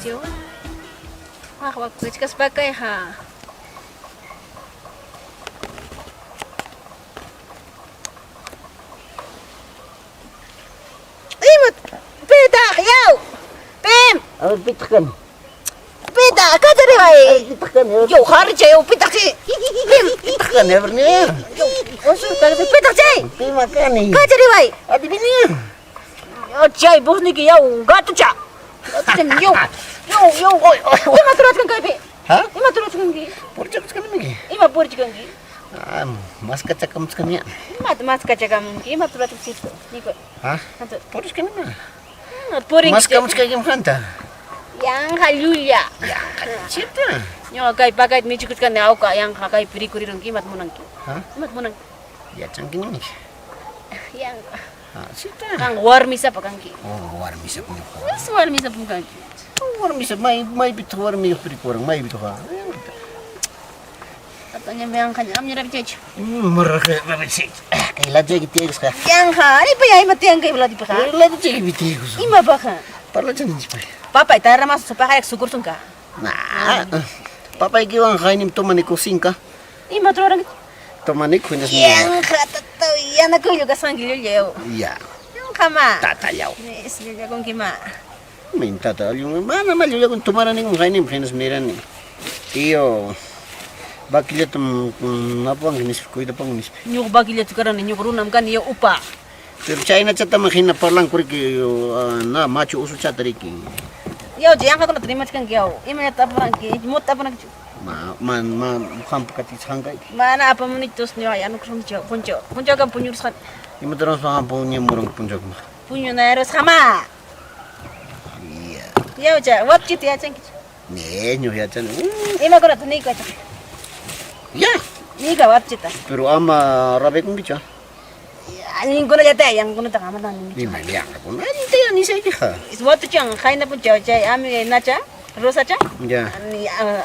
Yo. Waq kachkaspakayqa. Ima pitaq yaw? Pim? A ver, pitaq kani? Pitaq kachariway. A ver, pitaq kani? Yaw, haricha yaw, pitaq chay? Pim? Pitaq kani? A ver, ni. Yaw, pitaq chay? Pima kani? Kachariway. Adivina. Chay vozniki yaw, gatucha. Gatucha, yaw. Yaw, yaw. Ima turachkan kaypi? Ha? Ima turachkanki? Purichkanki. Ima purichkanki? Ah, maskachakamuchkani. Imata maskachakamunki? Ima turachkanki? Niko. Ha? Purichkani. Purinki. Maskamuchkaykim qanta. Yanqa llulla. Yanqa chita. Ñuqa kay pakayta michikuchkani awka yanqa kaypi rikurirunki imata munanki? Ha? Imata munanki? Yachanki ñamiki. Yanqa. Ah, chita. Qan warmisapa kanki. Oh, warmisapa ñuqa. Mas warmisapa kanki. Warmisapa may maypitaq warmiyuq rikuran maypitaq. Tatañam yanqa amña rabichaychu. Marraqa rabichay. Kay laduyki tiyaykusqa. Yanqa, aripaya ima tiyan kay ladipiqa. Laduykipi tiyaykus. Imapaqa? Parlachanchik. Papay tarramas supaqayak sukursunka. Nah. Papaykiwan haynim tomaniku sinka. Ima ruranki? Tomaniku hinaspa. Yanqa tata yanakuylla kasqanki llulla yaw. Ya. Yanqa ma. Tatallaw. Nis llullakunki ma. Min tata mana ma llullakun tomaranikum haynim hinaspa nirani. Tío, vaquillatam apanki nispa cuidapanki nispa. Ñuqa vaquillachu karani ñuqa runam kani yaw upa. Pero chaynachatam hina parlanku riki na machu usuchata riki. Yaw chay yanqakunata rimachkanki yaw. Imaynata aparanki? Muta aparankichu? Ma ma ma qampa kachichisqankayki. Mana apamunichu tos ñuqa yanukusqanchu punchaw. Punchawkama puñurusqani. Imata ruwaspa qam puñumuranki punchawkama? Puñunayarusqama. Ya. Yaw chay watuchita yachankichu? Ne, ñuqa yachani. Imakunata niyku achaq? Ya. Niyka watuchita. Pero ama rabiakunkichu. Allinkunallata yanqakunataqa amatan ninkichu. Ima yanqakuna allinta ya nisaykiqa. Watuchan qayna punchaw chay amiga Nacha, Rosacha. Ya.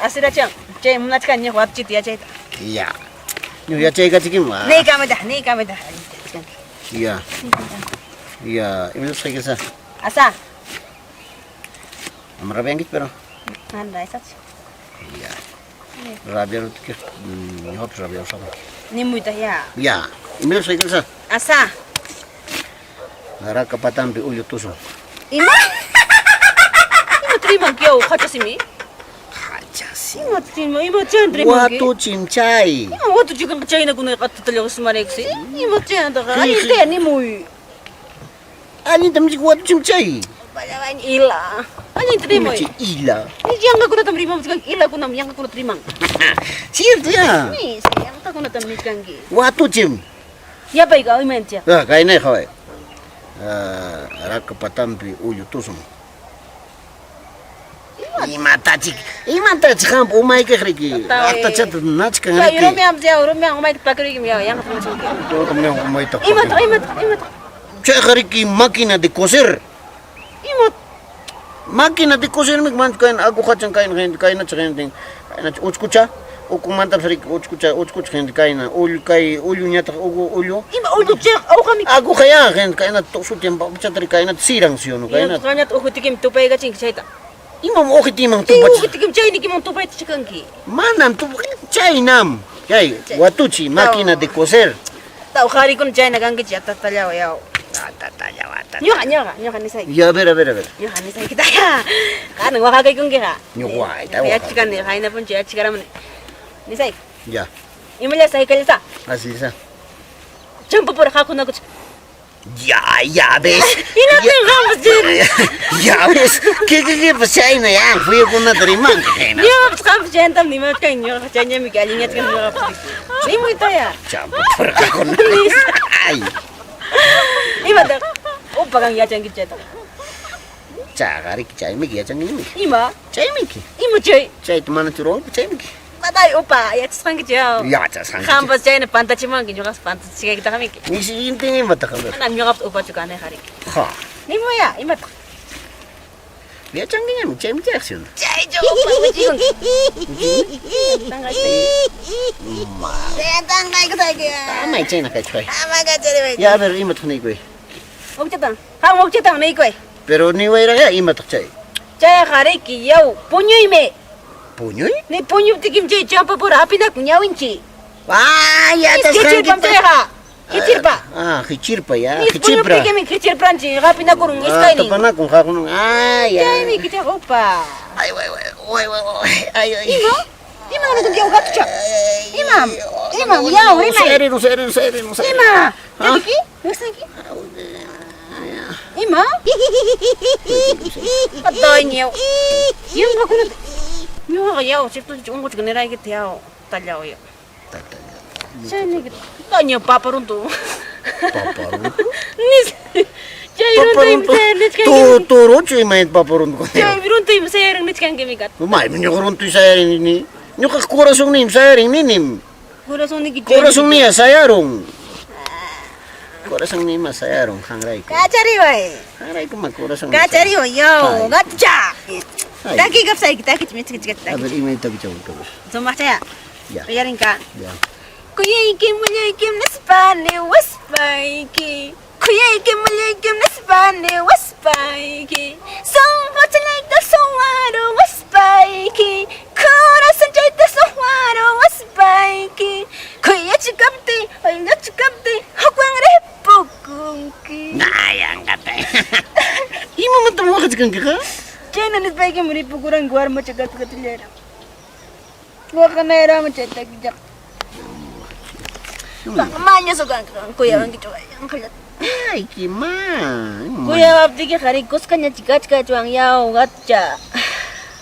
Asirachan chay munachkani ñuqa watuchita yachayta. Ya. Ñuqa yachaykachikim. Niykamita, niykamita. Ya. Ya, imatataq Asa. Ama rabiankichu pero. Mana rabiasaqchu. Ya. Rabiaruptiki ñuqapas rabiarusaqmi. Nimuyta ya. Ya. Imatataq Asa. Raka patampi ullu tusun. Ima? Imata rimanki yaw hachasimi? Hachasimi. Imata rima, ima chayna rimanki? Watuchim chay. Ima watuchikanqa chaynakuna qattatalla usmaraykusi. Ima chaynataqa allinta ya nimuy. Allintam chik watuchim chay. Pallawan ila. Allinta rimuy. Chay ila. Yanqakunatam rimamuchkanki, ilakunam yanqakunata riman. Cierto ya. Nis, yanqakunatam nichkanki. Watuchim. Yapayka imancha. Ah, kaynayqa way. Raka patampi ullu tusun. Imatachik, imatachik qampa umaykiq riki. Aqtachata nachkan Chay riki. rumiam yaw, rumiam umayta pakiruykim yaw, yanqata rimachkanki. Rumiam umayta. Imata, imata, imata. Chayqa riki máquina de coser. Ima? Máquina de coser mi manchu kayna agujachan kayna kaynacha kayna kaynacha uchkucha ukumantapas riki uchkucha uchkucha gente kayna ullu kay ulluñataq ugu ullu. Ima ullu chayqa awqami. Aguja ya gente kayna sutiyan papuchata riki kaynata siran ¿sí o no kayna. Qanata ujutikim tupaykachinki chayta. Imam ujitiman Chay tupach. ujutikim chaynikiman tupaytachikanki. Manam tup chaynam. Chay watuchi máquina de coser. Taw qarikuna chayna kankichik atatallawa yaw. Atatallawa atatallawa. Ñuqa ñuqa ñuqa nisayki. Ya a ver a ver a ver. Ñuqa nisaykita ya. Qan waqakaykunkiqa. Ñuqa waqayta Yachachkani qayna punchaw yachachkaramuni. Nisayki. Ya. Imallasa haykallasa. Así esa. Champapura qakunakuchka. Ya, ya ves. Hinaptin qampas chay. Ya ves. ¿Qué qué qué pues chayna ya fuyukunata rimanki chayna. Ñuqapas qampas chaynatam nimachkani ñuqaqa chayñamiki allinyachkani ñuqapas. Nimuyta ya. Champapura qakuna. Ay. Imataq upa kan yachanki chaytaqa. Chaqa riki chaymiki yachankiñamiki. Ima? Chaymiki. Ima chay? Chayta mana ruwanku chaymiki. Patay upa yachasqankichu yaw. Yachasqankichu. Qampas chayna pantachimanki ñuqapas pantachiskaykitaqmiki. Nisi intin imataq. Manam ñuqapas upachu kaniqa riki. Ha. Nimuya imataq. Yachankiñami chaymi chayqa ¿sí o no? Chaychu upa wichikunki. Tanqayta. Tanqaykusayki. Amay chayna kaychu kay. Ama kachariway. Ya a ver imataq niykuy. Ukchatan. Qam ukchatan niykuy. Pero niwayraqa imataq chay. Chayqa riki yaw puñuymi. Puñuy? Ni puñuptikim chay champapura hapinakun ñawinchik. Ay, Hichirpam chayqa. Hichirpa. Ah, hichirpa ya. Ni Hichirpra. puñuptikimi hichirpranchik hapinakurun iskaynin. Tapanakun qaqunun. Ay, ay. Chaymi kichaq upa. Ay, way, way, way, way, way. Ay, ay. Ima? Ima nanakunki yaw gatucha? Imam? Imam yaw rimay. Sayari, sayari, sayari, sayari. Ima? Chakiki? Riqsinki? Ima? Atoño. Yanqakunata. Ñuqaqa yaw sirtuchich unquchka niraykita yaw tallaw yaw. Chaymi Toño paparuntu. Paparuntu? Nis. Chay runtuymi sayar nichkanki. Turuchu imayna paparuntu. Chay runtuymi sayarin nichkankimi kat. Maymi ñuqa runtuy sayarin nini. Ñuqa corazonniymi sayarin ninim. Corazonniyki Corazonniya sayarun. Corazonniyma sayarun qanrayku. Kachariway. Qanrayku ma corazón. Kachariway yaw gatucha. Ay. Taki kapsayki takichi michkichikata A taki. ver, imayna takichawan kabas. Sumaqchaya. Ya. Uyarinka. Ya. Kuyayki mullaykim nispani waspayki. Kuyayki mullaykim nispani waspayki. Sunquchalayta suwaru waspayki. Corazonchayta suwaru waspayki. Kuyachikapti, ayllachikapti, hukwan ripukunki. Nayanqata. Imamantam waqachkankiqa? Chayna nispaykim ripukuranki warmacha gatgatillayra. Waqanayrama chay takichaqa. Mañoso kanki qam, kuyawankichu anqallata. Ay, ma. Kuyawaptikiqa rikusqañachi kachkachwan yaw gatcha.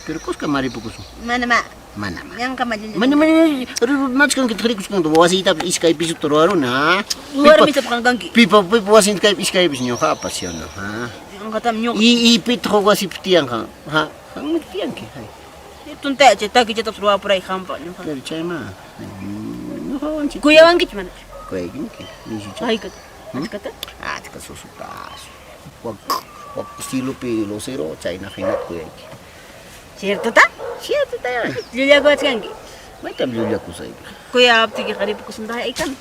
Pero kuska maripukusun. Mana ma, Mana ma. yanqa mallilla. Mana mana runachkanki rikuskanki wasiytapas iskay pisota ruwaruna. Warmisapaq kanki. Pipa pipa wasinta kaypi iskay piso ñuqapas ¿sí o no? Ha. Yanqatam ñuqa. Y y pitaq huk wasipi tiyanqa. Ha, qanmi tiyanki. Hay. Tuntay chay takichatapas ruwapuray qampa ñuqa. Pero chayma. Ñuqawanchik. Kuyawankichu manachu? Kuyaykinki. Nishucha. Haykata. Achkata? Achka susutas. Wak wak silupi lucero chayna hinata kuyayki. Ciertota? Cierto ta. Llullakuwachkanki. Maytam llullakusayki. Kuyawaptikiqa ripukusuntaq ikaman.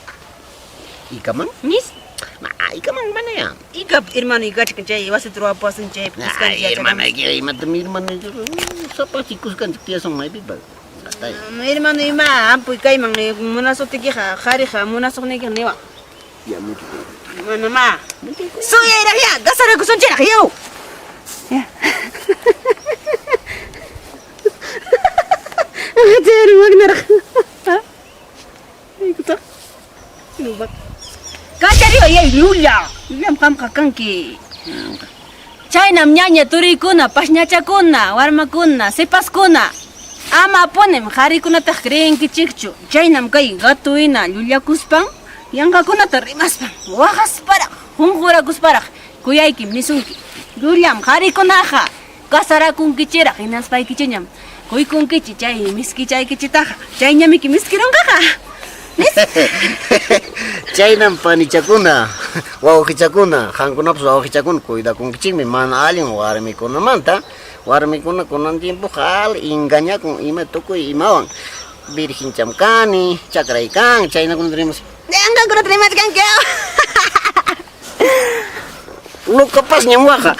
Ikaman? Nis? Ma, ikaman mana ya. Ikap hermano kachkan chay wasita ruwapuwasun chaypi kuskanchik Ay, yachaqanchik. hermanayki, imatam hermanayki. Sapaqchi kuskanchik tiyasun maypipas. Atay. Hermano ima ampuy kayman munasuptikiqa qhariqa munasuqniykiqa niwan. Ya mucho. Mana ma. Suyayraq ya, casarakusunchiraq yaw. Ya. Chayri wagnaraq. Aykutaq. Lubak. Kachariway yay llulla. Llullam qamqa kanki. Chaynam ñaña turiykuna, pasñachakuna, warmakuna, sipaskuna. Ama punim qharikunataq creenkichikchu. Chaynam kay gato hina llullakuspan, yanqakunata rimaspan, waqasparaq, qunqurakusparaq, kuyaykim nisunki. Llullam qharikunaqa casarakunkichiraq hinaspaykichiñam quykunkichik chay miskichaykichitaqa. Chayñamiki miskirunqaqa. Nis? Chaynam panichakuna, wawqichakuna, qamkunapas wawqichakuna cuidakunkichikmi mana allin warmikunamanta. Warmikuna kunan tiempo qal engañakun ima tukuy imawan. Virgincham kani, chakray kan, chaynakunata rimas. Yanqakunata rimachkanki. Locapasñam waqa.